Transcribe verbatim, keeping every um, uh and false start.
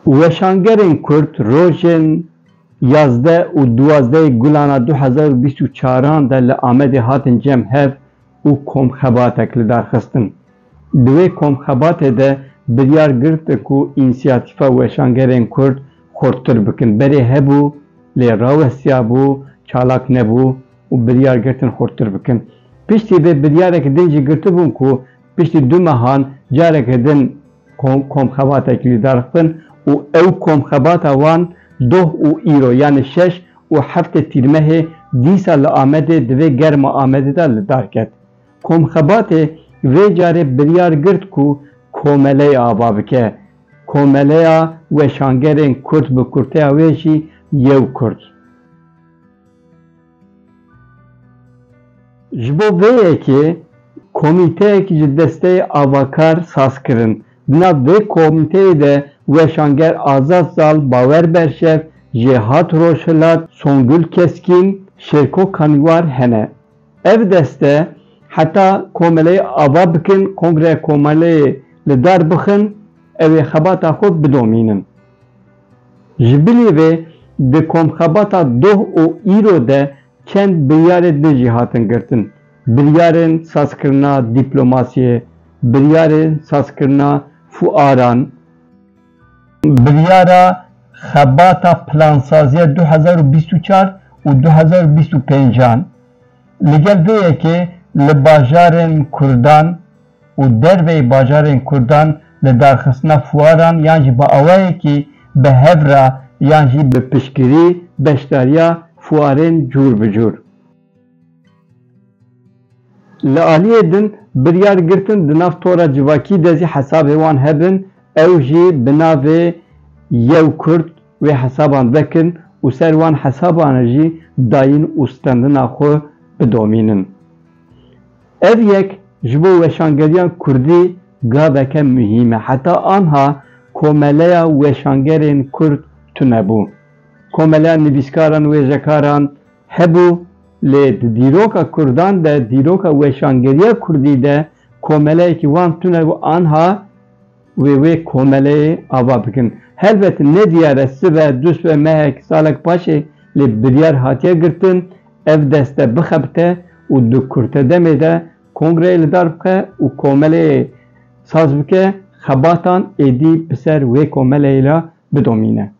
Weşangerên Kurd rojên yazdeh û duwazdeh Gulana du hezar û bîst û çaran de li Amedê hatin cem hev û komxebatek li dar xistin. Di wê komxebatê de biryar girtin ku însiyatîfa weşangerên Kurd xurttir bikin. Berê hebû, lê rawestiyabû, çalak nebû û biryar girtin xurttir bikin. Piştî vê biryareke din jî girtibûn ku piştî du mehan careke din kom-, komxebatekî li dar xistin û ew komxebata wan doh û îro, yanî şeş û heftê Tîrmehê dîsa li Amedê di vê germa Amedê de li dar ket. Komxebatê vê carê biryar girt ku komeleyê ava bike. Komeleya weşangerên Kurd, bi kurteya wê jî Yew Kurd. Ji bo vê yekê komîteyek ji desteyê avakar saz kirin. Di nav vê komîteyê de weşanger Azad Zal, Bawer Berşev, Jêhat Rojhilat, Songül Keskîn, Şêrko Kanîwar hene. Ev deste heta komeleyê ava bikin, kongreya komeleyê li dar bixin, ew ê xebata xwe bidomînin. Ji bilî vê di komxebata doh û îro de çend biryarê din jî hatin girtin. Biryarên sazkirina dîplomasiyê, biryarên sazkirina fuaran, biryara xebata plansaziya du hezar û bîst û çar û du hezar û bîst û pêncan, li gel vê yekê li bajarên Kurdan û derveyî bajarên Kurdan li darxistina fuaran yan jî bi awayekî bi hev re yan jî bi piştgirî beşdariya fuarên cûr bi cûr. Li aliyê din biryar girtin di nav tora civakî de zî hesabê wan hebin, ew jî bi navê Yew Kurd wê hesaban vekin û ser wan hesaban jî dayîn û stendina xwe bidomînin. Ev yek ji bo weşangeriya kurdî gaveke muhîm e. Heta anha komeleya weşangerên kurd tune bû. Komeleya nivîskaran, wêjekaran hebû, lê di dîroka kurdan de, dîroka weşangeriya kurdî de komeleyekî wan tune bû, anha wê wê komeleyê ava bikin. Helbet ne diyar e sibe, du sibe, mehek, salek paşê, lê biryar hatiye girtin, ev deste bixebite û di kurte demê de kongreyê li dar bixe û komeleyê saz bike, xebatan êdî bi ser wê komeleyê re bidomîne.